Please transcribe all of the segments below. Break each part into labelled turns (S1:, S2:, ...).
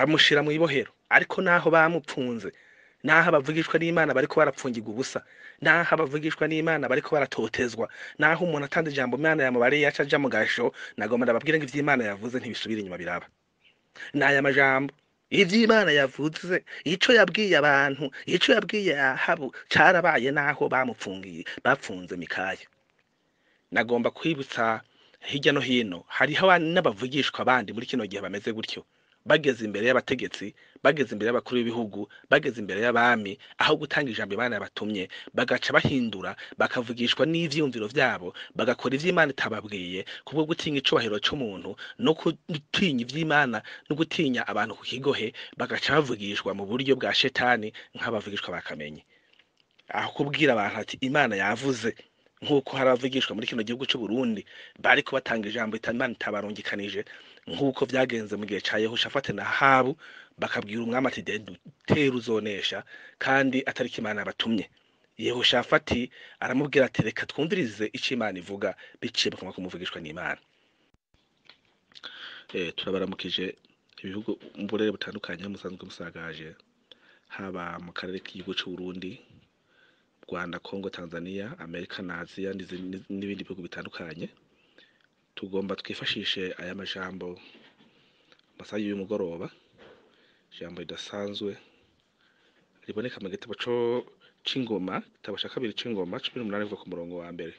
S1: Bamushira mu ibohero, ariko naho bamupfunze, naho abavugishwa n'Imana bariko barapfungirwa ubusa, naho abavugishwa n'Imana bariko baratotezwa, naho umuntu atanze ijambo Imana yamubariye yaca aja mu gasho, nagomba ndababwire ngo ivy'Imana yavuze ntibisubira inyuma, biraba. N'aya majambo ivy'Imana yavuze, ico yabwiye abantu, ico yabwiye Ahabu carabaye naho bamupfungiye, bapfunze Mikaya. Nagomba kwibutsa hirya no hino hariho n'abavugishwa bandi muri kino gihe bameze gutyo, bageze imbere y'abategetsi, bageze imbere y'abakuru b'ibihugu, bageze imbere y'abami, aho gutanga ijambo Imana yabatumye bagaca bahindura, bakavugishwa n'ivyiyumviro vyabo, bagakora ivy'Imana itababwiye kubwo gutinya icubahiro c'umuntu no gutinya ivy'Imana no gutinya abantu ku kigohe, bagaca bavugishwa mu buryo bwa shetani nk'abavugishwa bakamenye. Aho kubwira abantu ati Imana yavuze, nk'uko hari abavugishwa muri kino gihugu c'u Burundi bariko batanga ijambo Imana itabarungikanije, nk'uko vyagenze mu gihe ca Yehoshafati na Ahabu, bakabwira umwami ati tera uzonesha, kandi atariko Imana yabatumye. Yehoshafati aramubwira ati reka twumvirize ico Imana ivuga, biciye mu kanwa k'umuvugishwa n'Imana. Turabaramukije ibihugu mu burere butandukanye musanzwe musagaje, haba mu karere k'igihugu c'u Burundi, Rwanda, Congo, Tanzania, Amerika na Aziya n'ibindi bihugu bitandukanye. Tugomba twifashishe aya majambo masaha y'uyu mugoroba, ijambo ridasanzwe riboneka mu gitabo c'ingoma, igitabo ca kabiri c'ingoma 18 kuva ku murongo wa mbere.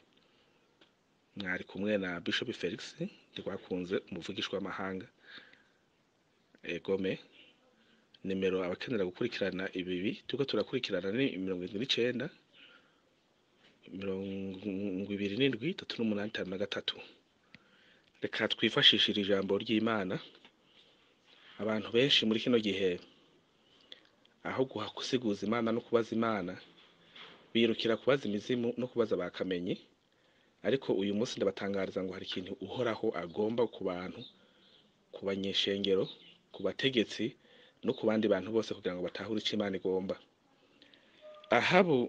S1: Mwari kumwe na Bishop Felix Ntirwakunze, umuvugishwa w'amahanga. Egome nimero abakenera gukurikirana ibibi turiko turakurikirana ni 79 27 38 53. Reka twifashishire ijambo ry'Imana. Abantu benshi muri kino gihe aho guha gusiguza Imana no kubaza Imana, birukira kubaza imizimu no kubaza bakamenyi. Ariko uyu munsi ndabatangariza ngo hari ikintu Uhoraho agomba ku bantu, ku banyeshengero, ku bategetsi no ku bandi bantu bose, kugira ngo batahure ico Imana igomba. Ahabu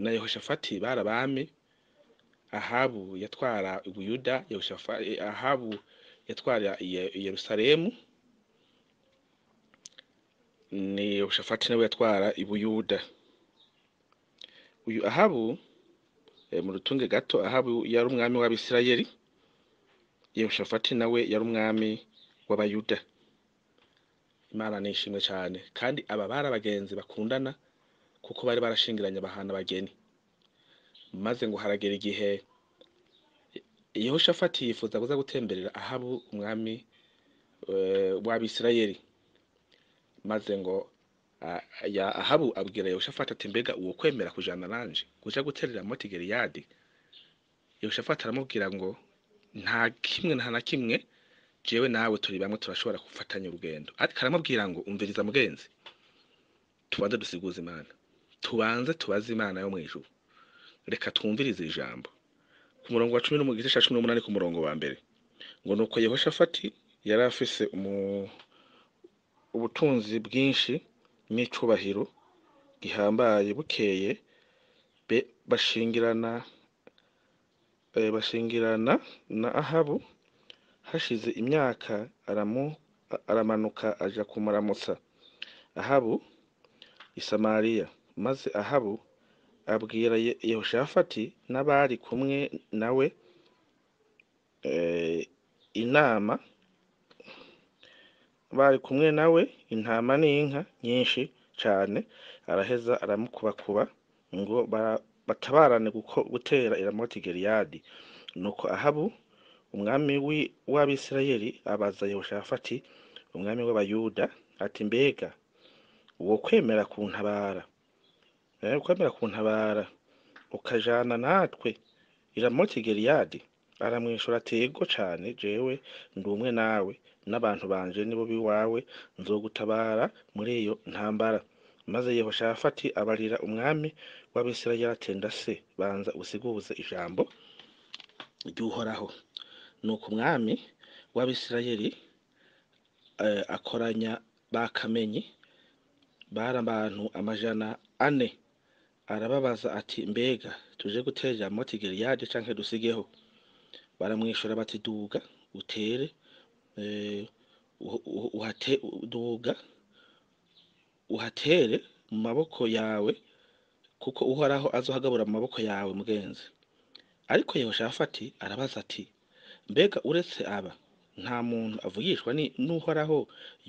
S1: na Yehoshafati bari abami. Ahabu yatwara Ubuyuda, Ahabu yatwara Yerusalemu, ni Yehoshafati nawe yatwara Ibuyuda. Uyu Ahabu, mu rutunge gato, Ahabu yari umwami w'Abisirayeli, Yehoshafati nawe yari umwami w'Abayuda. Imana nishimwe cyane. Kandi aba bari abagenzi bakundana, kuko bari barashingiranye bahana abageni. Maze ngo haragera igihe Yehoshafati yifuza kuza gutemberera Ahabu umwami w'Abisirayeli. Maze ngo ya Ahabu abwira Yehoshafati ati mbega uwo kwemera kujana nanje kuja guterera Ramoti Gileyadi? Yehoshafati aramubwira ngo nta kimwe, nta na kimwe, jewe nawe turi bamwe, turashobora gufatanya urugendo. Ariko aramubwira ngo umviriza mugenzi, tubanze dusiguze Imana, tubanze tubaze Imana yo mw'ijuru, reka twumvirize ijambo. Ku murongo wa 10 mu gice ca 18 ku murongo wa mbere, ngo nuko Yehoshafati yari afise ubutunzi bwinshi n'icubahiro gihambaye. Bukeye bashingirana na Ahabu, hashize imyaka aramanuka aja kumuramutsa Ahabu i Samariya. Maze Ahabu abwira Yehoshafati n'abari kumwe nawe inama bari kumwe nawe intama n'inka nyinshi cane, araheza aramukubakuba ngo batabarane gutera i Ramoti Gileyadi. Nuko Ahabu umwami w'Abisirayeli abaza Yehoshafati umwami w'Abayuda ati mbega uwo kwemera kuntabara, kwemera kuntabara ukajana natwe i Ramoti Gileyadi? Aramwishura ati ego cane, jewe ndi umwe nawe n'abantu banje nibo biwawe, nzogutabara muri iyo ntambara. Maze Yehoshafati abarira umwami w'Abisirayeli ati ndase banza usiguze ijambo ry'Uhoraho. Nuko umwami w'Abisirayeli akoranya bakamenyi bari abantu 400, arababaza ati mbega tuje gutera Ramoti Gileyadi canke dusigeho? Baramwishura bati duga utere, Uhate duga uhatere mu maboko yawe, kuko Uhoraho azohagabura mu maboko yawe mugenzi. Ariko Yehoshafati arabaza ati: Mbega uretse aba nta muntu avugishwa n'Uhoraho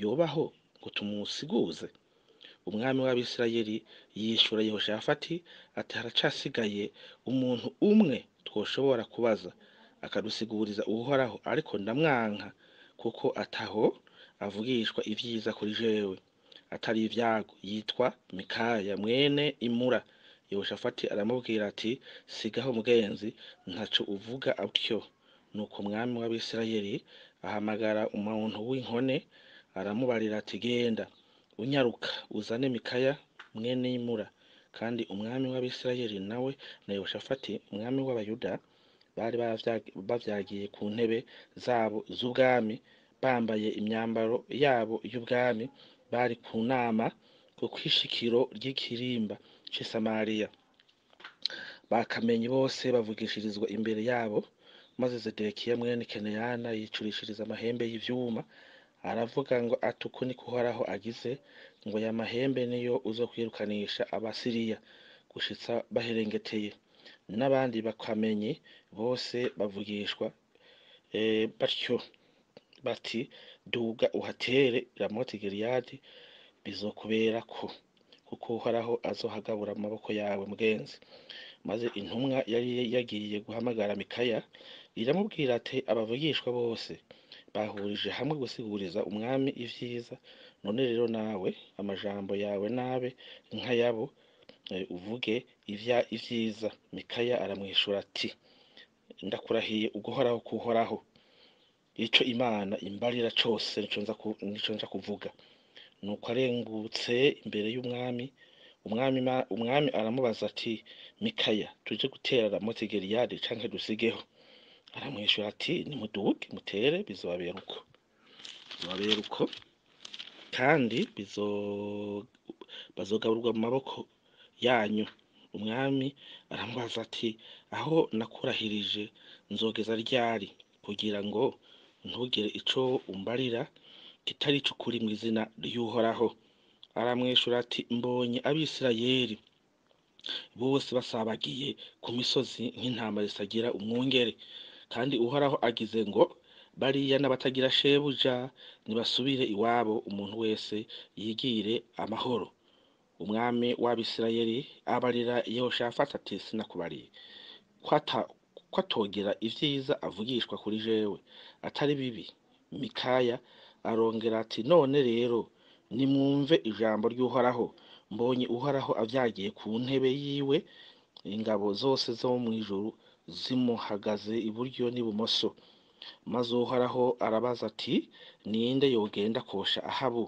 S1: yobaho ngo tumusiguze? Umwami w'Abisirayeli yishura Yehoshafati ati: Haracasigaye umuntu umwe twoshobora kubaza akadusiguriza Uhoraho, ariko ndamwanka kuko ataho avugishwa ivyiza kuri jewe atari ivyago, yitwa Mikaya mwene Imura. Yehoshafati aramubwira ati: Sigaho mugenzi, ntaco uvuga atyo. Nuko umwami w'Abisirayeli ahamagara umuntu w'inkone, aramubarira ati: Genda unyaruka uzane Mikaya mwene Imura. Kandi umwami w'Abisirayeli nawe na Yehoshafati umwami w'Abayuda bari bavyagiye ku ntebe zabo z'ubwami, bambaye imyambaro yabo y'ubwami, bari ku nama ku kwishikiro ry'ikirimba c'i Samariya. Bakamenyi bose bavugishirizwa imbere yabo. Maze Zedekiya mwene Keneyana yicurishiriza amahembe y'ivyuma, aravuga ngo: Ati uku niko Uhoraho agize ngo aya mahembe niyo uzokwirukanisha Abasiriya gushitsa baherengeteye. N'abandi bakamenyi bose bavugishwa batyo bati: Duga uhatere Ramoti Gileyadi, bizokuberako, kuko Uhoraho azohagabura mu maboko yawe mugenzi. Maze intumwa yari yagiye guhamagara Mikaya iramubwira ati: Abavugishwa bose bahurije hamwe gusiguriza umwami ivyiza, none rero nawe amajambo yawe nabe nk'ayabo, uvuge ivyiza. Mikaya aramwishura ati: Ndakurahiye uguhoraho kuhoraho, ico Imana imbarira cose nico nza kuvuga. Nuko arengutse imbere y'umwami, umwami aramubaza ati: Mikaya, tuje gutera Ramoti Gileyadi canke dusigeho? Aramwishura ati: Nimuduge mutere, bizobabera uko, bizobabera uko, kandi bazogaburwa mu maboko yanyu. Umwami aramubaza ati: Aho nakurahirije nzogeza ryari kugira ngo ntugire ico umbarira kitari ic'ukuri mw'izina ry'Uhoraho? Aramwishura ati: Mbonye Abisirayeli bose basabagiye ku misozi nk'intama zitagira umwungere, kandi Uhoraho agize ngo: Bariya n'abatagira shebuja nibasubire iwabo, umuntu wese yigire amahoro. Umwami w'Abisirayeli abarira Yehoshafati ati: Sinakubariye ko atogira ivyiza avugishwa kuri jewe atari bibi? Mikaya arongera ati: None rero nimwumve ijambo ry'Uhoraho. Mbonye Uhoraho avyagiye ku ntebe yiwe, ingabo zose zo mw'ijuru zimuhagaze iburyo n'ibumoso. Maze Uhoraho arabaza ati: Ninde yogenda kosha Ahabu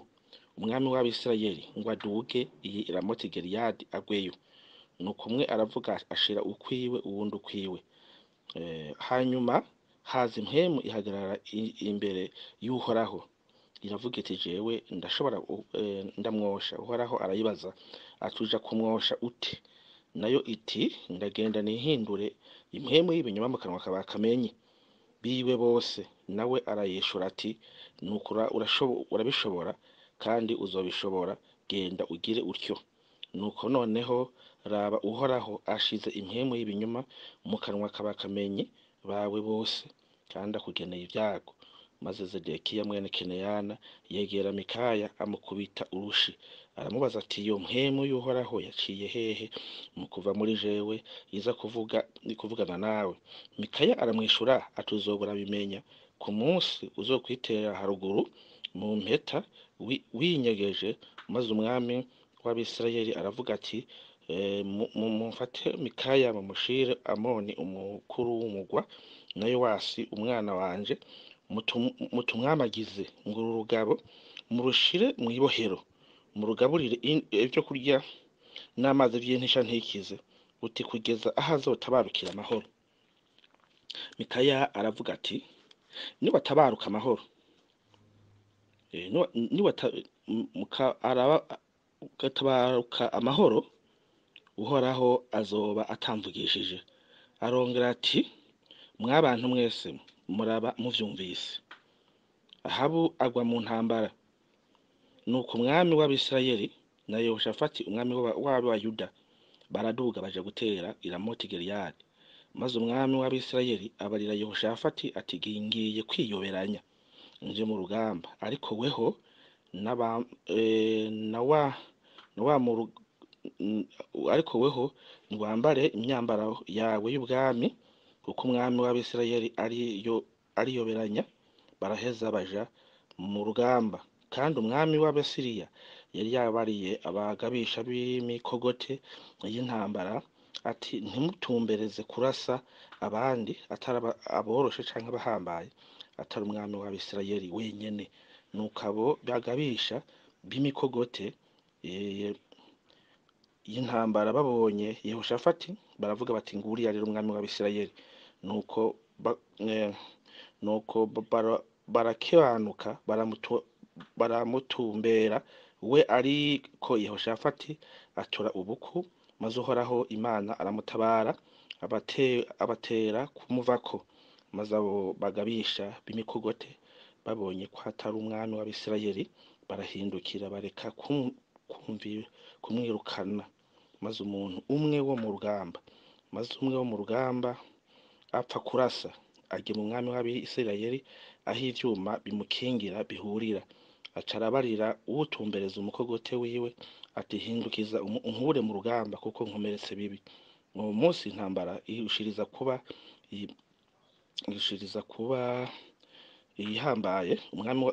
S1: umwami w'Abisirayeli ngo aduge iyi Ramoti Gileyadi agweyo? Nuko umwe aravuga ashira ukwiwe, uwundi ukwiwe. Hanyuma haza impwemu ihagarara imbere y'Uhoraho, iravuga iti: Jewe ndashobora ndamwosha. Uhoraho arayibaza ati: Uja kumwosha ute? Nayo iti: Ndagenda nihindure impwemu y'ibinyoma mu kanwa ka bakamenyi biwe bose. Nawe arayishura ati: Nuko urabishobora kandi uzobishobora, genda ugire utyo. Nuko noneho raba, Uhoraho ashize impwemu y'ibinyoma mu kanwa ka bakamenyi bawe bose, kandi akugeneye ibyago. Maze Zedekiya mwene Keneyana yegera Mikaya amukubita urushi, aramubaza ati: Iyo mpwemu y'Uhoraho yaciye hehe mu kuva muri jewe iza kuvugana nawe? Mikaya aramwishura ati: Uzobura bimenya ku munsi uzokwitera haruguru mu mpeta winyegeje. Maze umwami w'Abisirayeli aravuga ati: Mumfate Mikaya mumushire Amoni umukuru w'umugwa, na Yowasi umwana wanje, mutumwamagize nguru rugabo, murushire mw'ibohero, murugaburire ivyo kurya n'amazi vy'intisha ntikize, uti kugeza aho azotabarukira amahoro. Mikaya aravuga ati: Niwatabaruka amahoro, gatabaruka amahoro, Uhoraho azoba atamvugishije. Arongera ati: Mwabantu mwese muraba muvyumvise. Ahabu agwa mu ntambara. Nuko umwami w'Abisirayeli na Yehoshafati umwami w'Abayuda baraduga baja gutera i Ramoti Gileyadi. Maze umwami w'Abisirayeli abarira Yehoshafati ati ngiye kwiyoberanya nje mu rugamba, ariko weho n'aba na wa na wa mu ariko weho ntiwambare imyambaro yawe y'ubwami, kuko umwami w'Abisirayeli ariyo ariyoberanya. Baraheza baja mu rugamba. Kandi umwami w'Abasiriya yari yabariye abagabisha b'imikogote y'intambara ati ntimutumbereze kurasa abandi atari aboroshe canke abahambaye, atari umwami w'Abisirayeli wenyene. Nuko abo bagabisha b'imikogote y'intambara babonye Yehoshafati baravuga bati nguriya rero umwami w'Abisirayeli. Nuko nuko barakebanuka baramutumbera we, ariko Yehoshafati atora ubuku, maze Uhoraho Imana aramutabara, abatera kumuvako. Maze abo bagabisha b'imikogote babonye ko atari umwami w'Abisirayeli, barahindukira bareka kumwirukana. Maze umuntu umwe wo mu rugamba, maze umwe wo mu rugamba apfa kurasa ajya mu mwami w'Abisirayeli aho ivyuma bimukingira bihurira. Aca arabarira uwutumbereza umukogote wiwe ati hindukiza unkure mu rugamba kuko nkomeretse bibi. Uwo munsi intambara irushiriza kuba ihambaye.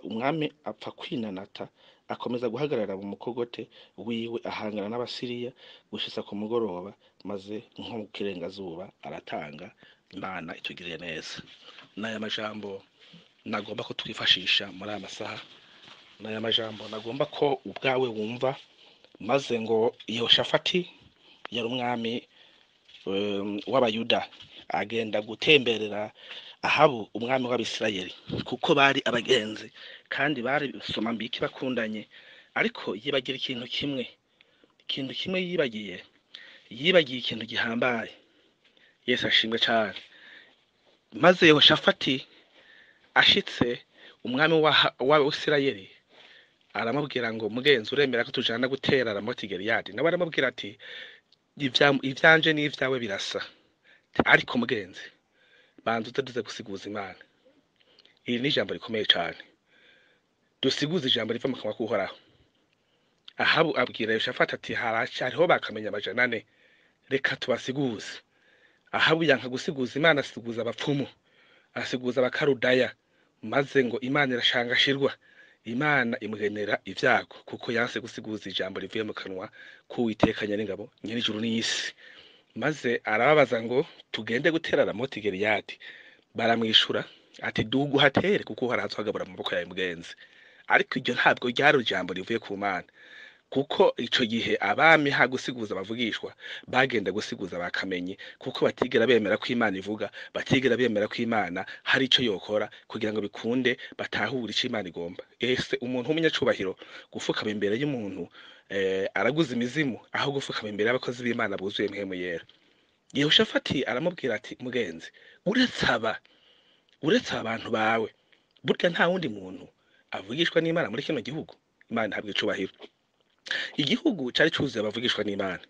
S1: Umwami apfa kwinanata, akomeza guhagarara mu mukogote wiwe, ahangana n'Abasiriya gushitsa ku mugoroba, maze nko mu kirengazuba aratanga. Imana itugirire neza. N'aya majambo nagomba ko twifashisha muri aya masaha, n'aya majambo nagomba ko ubwawe wumva. Maze ngo Yehoshafati yari umwami w'Abayuda, agenda gutemberera Ahabu umwami w'Abisirayeli, kuko bari abagenzi kandi bari somambike bakundanye. Ariko yibagira ikintu kimwe, ikintu kimwe yibagiye ikintu gihambaye. Yesu ashimwe cane. Maze Yehoshafati ashitse umwami w'Abisirayeli aramubwira ngo mugenzi uremera ko tujana gutera Ramoti Gileyadi? Nawe aramubwira ati ivyanje n'ivyawe birasa, ariko mugenzi banza uze gusiguza Imana. Iri ni ijambo rikomeye cane, dusiguze ijambo riva mu kanwa k'Uhoraho. Ahabu abwira Yehoshafati ati haracyariho bakamenya 400, reka tubasiguze. Ahabu yanka gusiguza Imana, asiguza abapfumu, asiguza abakarudaya, maze ngo Imana irashangashirwa. Imana imugenera ivyago kuko yanse gusiguza ijambo rivuye mu kanwa k'Uwiteka Nyeningabo nyen'ijuru n'isi. Maze arababaza ngo tugende gutera Ramoti Gileyadi. Baramwishura ati dugu hatere kuko Uhoraho azogabura mu maboko yawe mugenzi. Ariko iryo ntabwo ryari ijambo rivuye ku Mana, kuko ico gihe abami ha gusiguza bavugishwa bagenda gusiguza bakamenye, kuko batigera bemera ko Imana ivuga, batigera bemera ko Imana hari ico yokora kugira ngo bikunde batahure ico Imana igomba. Ese umuntu w'umunyacubahiro gufukama imbere y'umuntu araguza imizimu, aho gufukama imbere y'abakozi b'Imana buzuye mpwemu yera. Yehoshafati aramubwira ati mugenzi, uretse abantu bawe, burya nta wundi muntu avugishwa n'Imana muri kino gihugu. Imana ihabwa icubahiro. Igihugu cari cuzuye abavugishwa n'Imana,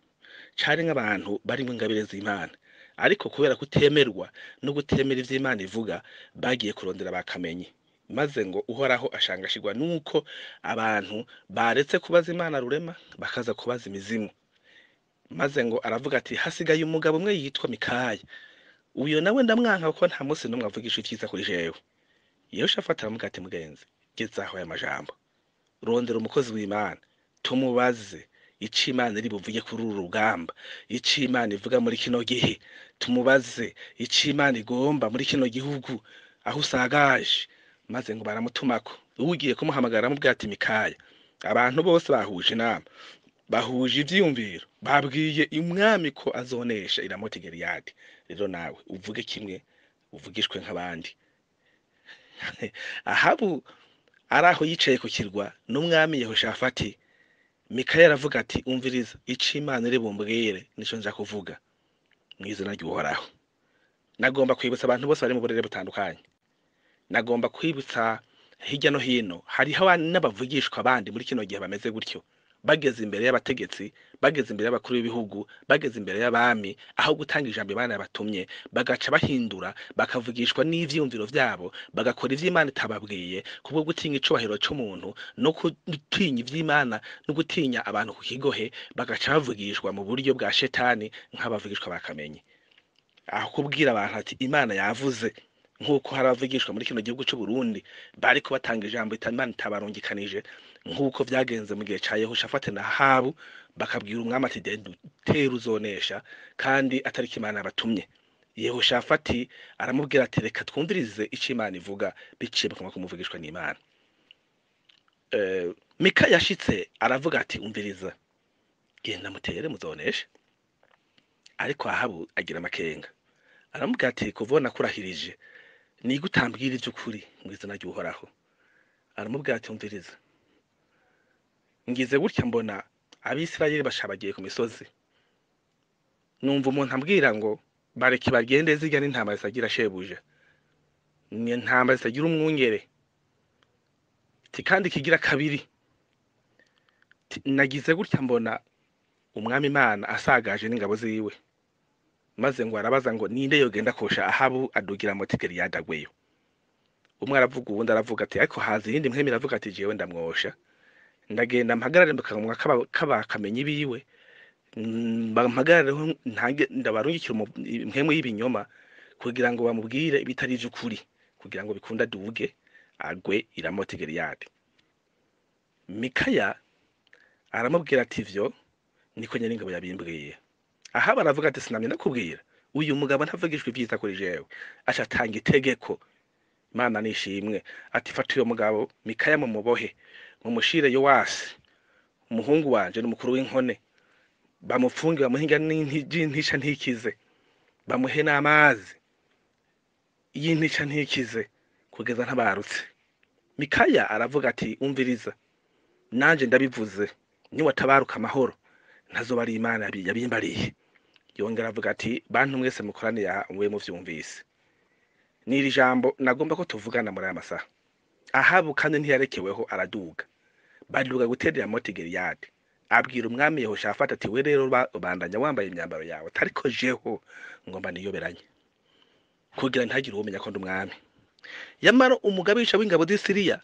S1: cari nk'abantu barimwo ingabire z'Imana, ariko kubera kutemerwa no gutemera ivyo Imana ivuga, bagiye kurondera bakamenye. Maze ngo Uhoraho ashangashirwa nuko abantu baretse kubaza Imana rurema bakaza kubaza imizimu. Maze ngo aravuga ati hasigaye umugabo umwe yitwa Mikaya, uyo nawe ndamwanka kuko nta munsi n'umwe avugisha ivyiza kuri jewe. Yehoshafati aramubwira ati mugenzi, gezaho aya majambo, rondera umukozi w'Imana tumubaze ico Imana iri buvuge kuri uru rugamba, ico Imana ivuga muri kino gihe, tumubaze ico Imana igomba muri kino gihugu aho usagaje. Maze ngo baramutumako, ugiye kumuhamagara aramubwira ati Mikaya, abantu bose bahuje inama, bahuje ivyiyumviro, babwiye umwami ko azonesha i Ramoti Gileyadi. Rero nawe uvuge kimwe, uvugishwe nk'abandi. Ahabu araho yicaye ku kirwa n'umwami Yehoshafati. Mikaya aravuga ati umviriza ico Imana iri bumbwire nico nja kuvuga mu izina ry'Uhoraho. Nagomba kwibutsa abantu bose bari mu burere butandukanye, nagomba kwibutsa Hirya no hino hariho n'abavugishwa bandi muri kino gihe bameze gutyo, bageze imbere y'abategetsi, bageze imbere y'abakuru b'ibihugu, bageze imbere y'abami, aho gutanga ijambo Imana yabatumye bagaca bahindura, bakavugishwa n'ivyiyumviro vyabo, bagakora ivyo Imana itababwiye kubwo gutinya icubahiro c'umuntu no gutinya ivy'Imana no gutinya abantu ku kigohe, bagaca bavugishwa mu buryo bwa shetani nk'abavugishwa bakamenye. Aho kubwira abantu ati Imana yavuze, nk'uko hari abavugishwa muri kino gihugu c'u Burundi bariko batanga ijambo Imana itabarungikanije, nk'uko vyagenze mu gihe ca Yehoshafati na Ahabu, bakabwira umwami ati tera uzonesha, kandi atariko Imana yabatumye. Yehoshafati aramubwira ati reka twumvirize ico Imana ivuga, biciye mu kanwa k'umuvugishwa n'Imana. Mika yashitse aravuga ati umviriza, genda mutere muzonesha. Ariko Ahabu agira amakenga, aramubwira ati kuva nakurahirije niga utambwira ivy'ukuri mu izina ry'Uhoraho. Aramubwira ati umviriza, ngize gutya mbona Abisirayeli bashabagiye ku misozi, numva umuntu ambwira ngo bareke bagende zirya n'intama zitagira shebuja, ni intama zitagira umwungere. Ati kandi kigira kabiri, nagize gutya mbona umwami Imana asagaje n'ingabo ziwe, maze ngo arabaza ngo ninde yogenda kosha Ahabu adugira moti Gileyadi agweyo. Umwe aravuga, uwundi aravuga ati ariko haza iyindi mpwemu iravuga ati jewe ndamwosha, ndagenda mpagarare mu kanwa k'abakamenyi biwe, mpagarareho ntange ndabarungikira impwemu y'ibinyoma kugira ngo bamubwire ibitari ivy'ukuri, kugira ngo bikunde aduge agwe i Ramoti Gileyadi. Mikaya aramubwira ati ivyo niko nyiringabo yabimbwiye. Ahabu aravuga ati sinamye ndakubwira, uyu mugabo ntavugishwa ivyiza kuri jewe. Aca atanga itegeko, Imana nishimwe, ati fata uyo mugabo Mikaya mumubohe, mumushire Yowasi umuhungu wanje n'umukuru w'inkone, bamufunge bamuhe n'intica ntikize, bamuhe n'amazi y'intica ntikize kugeza ntabarutse. Mikaya aravuga ati umviriza, nanje ndabivuze, niwatabaruka amahoro ntazoba ari Imana yabimbariye. Yongera avuga ati bantu mwese mukoraniye aha mube muvyumvise. N'iri jambo nagomba ko tuvugana muri aya masaha. Ahabu kandi ntiyarekeweho araduga, baduga guterera Ramoti Gileyadi. Abwira umwami Yehoshafati ati we rero bandanya wambaye imyambaro yawe, atariko jeho ngomba niyoberanye kugira ntihagire uwomenya ko ndi umwami. Yamara umugabisha w'ingabo z'i Siriya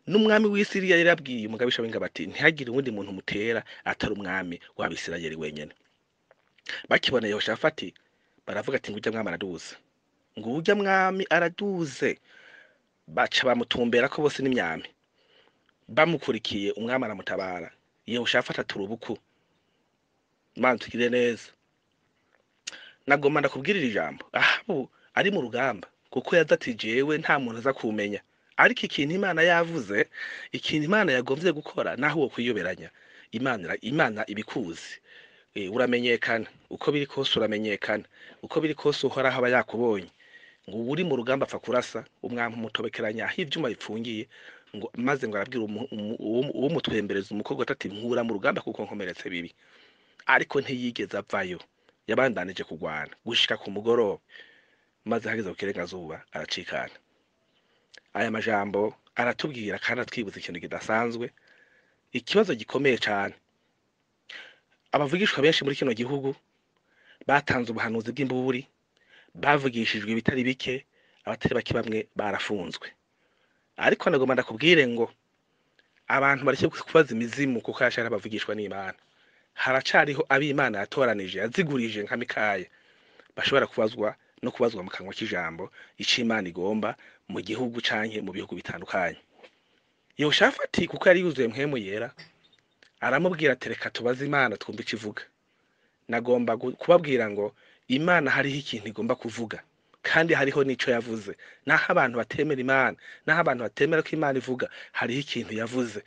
S1: n'umwami w'i Siriya yarabwiye umugabisha w'ingabo ati ntihagire uwundi muntu mutera atari umwami w'Abisirayeli wenyene. Bakibona Yehoshafati baravuga ati ngurya mwami araduze, ngurya mwami araduze. Baca bamutumbera ko bose n'imyami bamukurikiye, umwami aramutabara. Yehoshafati atura ubuku. Imana tugire neza. Nagomba ndakubwirira ijambo. Ahabu ari mu rugamba kuko yaza ati jewe nta muntu aza kumenya, ariko ikintu Imana yavuze, ikintu Imana yagomvye gukora, naho wo kwiyoberanya, Imana ibikuzi. Uramenyekana uko biri kose, uramenyekana uko biri kose, Uhoraho aba yakubonye. Ngo uri mu rugamba apfa kurasa, umwami umutobekeranya aho ivyuma bipfungiye, ngo maze ngo arabwira uwumutwembereza umukobwa ati nkura mu rugamba kuko nkomeretse bibi. Ariko ntiyigeze avayo, yabandanije kugwana gushika ku mugoroba, maze hageze ku kirengazuba aracikana. Aya majambo aratubwira kandi atwibutsa ikintu kidasanzwe, ikibazo gikomeye cane. Abavugishwa benshi muri kino gihugu batanze ubuhanuzi bw'imburi, bavugishijwe ibitari bike, abatari bake bamwe barafunzwe. Ariko nagomba ndakubwire ngo abantu bareke kubaza imizimu kuko yashaka abavugishwa n'Imana. Haracariho ab'Imana yatoranije, yazigurije nka Mikaya, bashobora kubazwa no kubazwa mu kanwa k'ijambo ico Imana igomba mu gihugu canke mu bihugu bitandukanye. Yehoshafati kuko yari yuzuye mpwemu yera, aramubwira ati reka tubaze Imana twumve ico ivuga. Nagomba kubabwira ngo Imana hariho ikintu igomba kuvuga, kandi hariho n'ico yavuze. Naho abantu batemera Imana, naho abantu batemera ko Imana ivuga, hariho ikintu yavuze.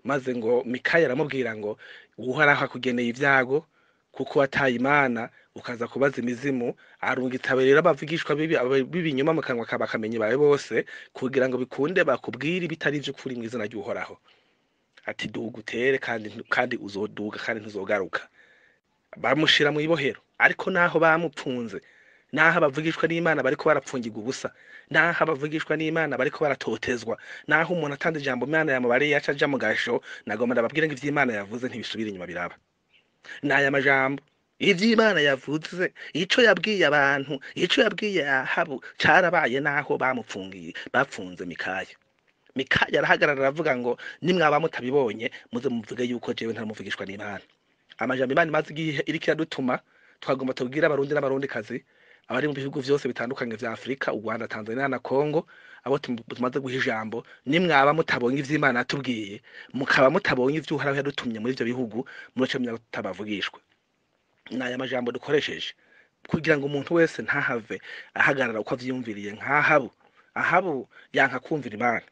S1: Maze ngo Mikaya aramubwira ngo Uhoraho akugeneye ibyago kuko wataye Imana ukaza kubaza imizimu. Arungitse rero abavugishwa b'ibinyoma mu kanwa kabakamenyi bawe bose, kugira ngo bikunde bakubwire ibitari ivy'ukuri mu izina ry'Uhoraho. Ati duga utere kandi uzoduga kandi ntuzogaruka. Bamushira mu ibohero, ariko naho bamupfunze Naho abavugishwa n'Imana bariko barapfungirwa ubusa, naho abavugishwa n'Imana bariko baratotezwa, naho umuntu atanze ijambo Imana yamubariye aca aja mu gasho, nagomba ndababwire ngo ivy'Imana yavuze ntibisubira inyuma, biraba. N'aya majambo ivy'Imana yavuze, ico yabwiye abantu, ico yabwiye Ahabu carabaye naho bamupfungiye, bapfunze Mikaya. Mikaya arahagarara aravuga ngo nimwaba mutabibonye muze muvuge yuko jewe ntaramuvugishwa n'Imana. Amajambo Imana imaze igihe iriko iradutuma, twagomba tubwire abarundi n'abarundikazi abari mu bihugu vyose bitandukanye vya Afrika, u Rwanda, Tanzania na Congo, abo tumaze guha ijambo, nimwaba mutabonye ivy'Imana yatubwiye, mukaba mutabonye ivyo Uhoraho yadutumye muri ivyo bihugu, murace mumenya ko tutabavugishwa. N'aya majambo dukoresheje kugira ngo umuntu wese ntahave ahagarara uko avyiyumviriye nk'Ahabu. Ahabu yanka kumvira Imana,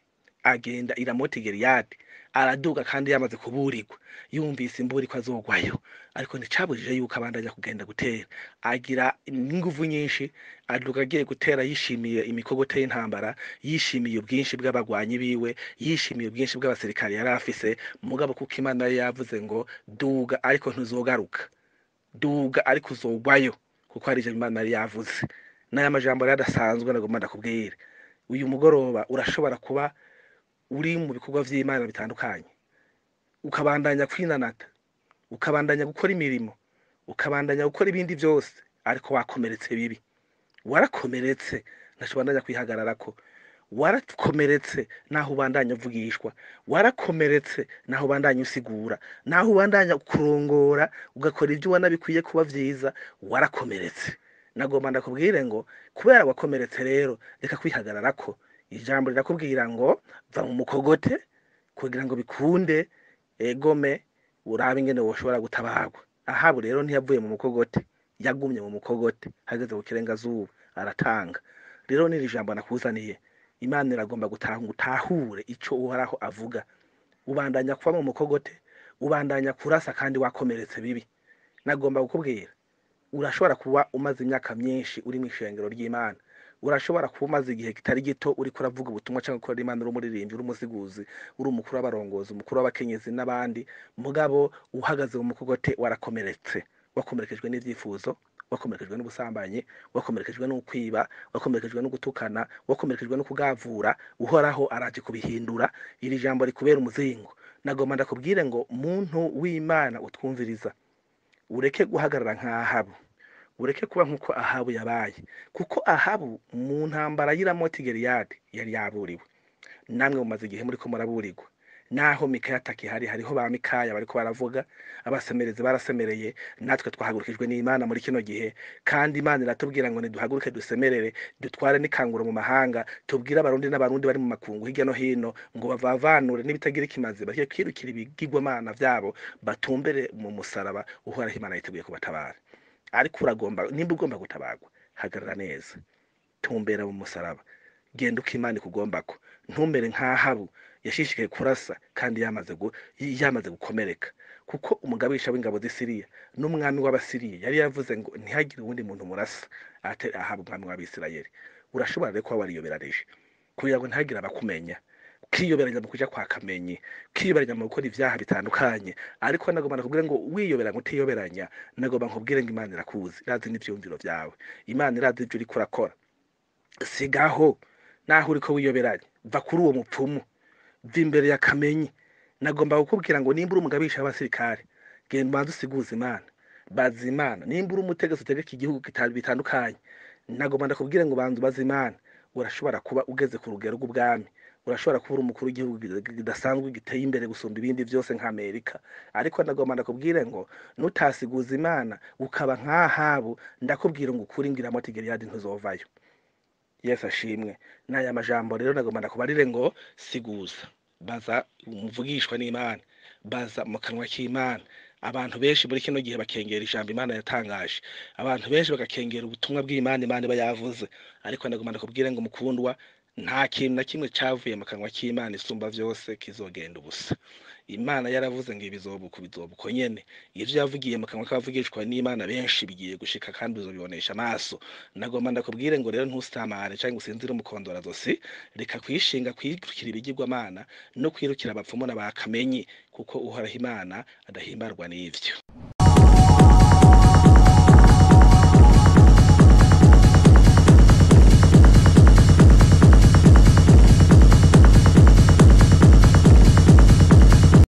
S1: agenda i Ramoti Gileyadi, araduga kandi yamaze kuburirwa, yumvise imburi ko azogwayo, ariko nticabujije yuko abandanya kugenda gutera. Agira n'inguvu nyinshi, aduga agiye gutera yishimiye imikogote y'intambara, yishimiye ubwinshi bw'abagwanyi biwe, yishimiye ubwinshi bw'abasirikare yari afise, mugabo kuko Imana yari yavuze ngo duga ariko ntuzogaruka, duga ariko uzogwayo, kuko hari ijambo Imana yari yavuze. N'aya majambo rero adasanzwe nagomba ndakubwire. Uyu mugoroba urashobora kuba uri mu bikorwa vy'Imana bitandukanye, ukabandanya kwinanata, ukabandanya gukora imirimo, ukabandanya gukora ibindi vyose, ariko wakomeretse bibi, warakomeretse ntaco ubandanya kwihagararako, warakomeretse naho ubandanya uvugishwa, warakomeretse naho ubandanya usigura, naho ubandanya kurongora ugakora ivyo ubona bikwiye kuba vyiza, warakomeretse. Nagomba ndakubwire ngo kubera wakomeretse rero reka kwihagararako. Ijambo rirakubwira ngo va mu mukogote kugira ngo bikunde, egome urabe ingene woshobora gutabarwa. Ahabu rero ntiyavuye mu mukogote, yagumye mu mukogote hageze ku kirengazuba aratanga. Rero n'iri jambo nakuzaniye, Imana iragomba gutanga utahure ico Uhoraho avuga. Ubandanya kuba mu mukogote, ubandanya kurasa kandi wakomeretse bibi. Nagomba kukubwira, urashobora kuba umaze imyaka myinshi uri mw'ishengero ry'Imana, urashobora kuba umaze igihe kitari gito uriko uravuga ubutumwa canke ukorera Imana, uri umuririmbyi, uri umusiguzi, uri umukuru w'abarongozi, umukuru w'abakenyezi n'abandi, mugabo uhagaze mu mukogote warakomeretse, wakomerekejwe n'ivyifuzo, wakomerekejwe n'ubusambanyi, wakomerekejwe n'ukwiba, wakomerekejwe no gutukana, wakomerekejwe no kugavura. Uhoraho araje kubihindura, iri jambo rikubera umuzingo. Nagomba ndakubwire ngo muntu w'Imana utwumviriza, ureke guhagarara nk'Ahabu, ureke kuba nk'uko Ahabu yabaye, kuko Ahabu mu ntambara y'i Ramoti Gileyadi yari yaburiwe. Namwe mumaze igihe muriko muraburirwa. Naho Mikaya atakihari, hariho ba Mikaya bariko baravuga, abasemerezi barasemereye, natwe twahagurukijwe n'Imana muri kino gihe, kandi Imana iratubwira ngo niduhaguruke dusemerere, dutware n'ikanguro mu mahanga, tubwire abarundi n'abarundi bari mu makungu hirya no hino ngo bavavanure n'ibitagira ikimazi, bareke kwirukira ibigirwamana vyabo, batumbere mu musaraba Uhoraho Imana yiteguye kubatabara. Ariko uragomba, nimba ugomba gutabarwa, hagarara neza, tumbera mu musaraba, genda uko Imana ikugombako, ntumere nk'Ahabu yashishikaye kurasa kandi yamaze gukomereka. Kuko umugabisha w'ingabo z'i Siriya n'umwami w'Abasiriya yari yavuze ngo ntihagire uwundi muntu murasa atari Ahabu umwami w'Abisirayeli. Urashobora rero kuba wariyoberanije kugira ngo ntihagire abakumenya, ukiyoberanya mu kuja kwa Kamenyi, ukiyoberanya mu gukora ivyaha bitandukanye, ariko nagomba nakubwire ngo wiyoberanya utiyoberanya, nagomba nkubwire ngo Imana irakuzi, irazi n'ivyiyumviro vyawe, Imana irazi ivyo uriko urakora. Sigaho naho uriko wiyoberanya, va kuri uwo mupfumu, va imbere ya Kamenyi. Nagomba kukubwira ngo nimba uri umugabisha w'abasirikare, genda ubanze usiguze Imana, baza Imana. Nimba uri umutegetsi utegeka igihugu bitandukanye, nagomba ndakubwire ngo banza ubaze Imana. Urashobora kuba ugeze ku rugero rw'ubwami, urashobora kuba uri umukuru w'igihugu kidasanzwe giteye imbere gusumba ibindi vyose nka Amerika, ariko nagomba ndakubwire ngo nutasiguza Imana ukaba nk'Ahabu, ndakubwira ngo ukuri ngira Ramoti Gileyadi ntuzovayo. Yesu ashimwe. N'aya majambo rero nagomba ndakubarire ngo siguza, baza umuvugishwa n'Imana, baza mu kanwa k'Imana. Abantu benshi muri kino gihe bakengera ijambo Imana yatangaje, abantu benshi bagakengera ubutumwa bw'Imana Imana iba yavuze, ariko nagomba ndakubwire ngo mukundwa, nta kintu na kimwe cavuye mu kanwa k'Imana isumba vyose kizogenda ubusa. Imana yaravuze ngo ibizobuka bizobuko nyene, ivyo yavugiye mu kanwa k'abavugishwa n'Imana benshi bigiye gushika kandi uzobibonesha amaso. Nagomba ndakubwire ngo rero ntusamare canke usinzire umukondora zosi, reka kwishinga kwirukira ibigirwamana no kwirukira abapfumu na ba Kamenyi, kuko Uhoraho Imana adahimbarwa n'ivyo.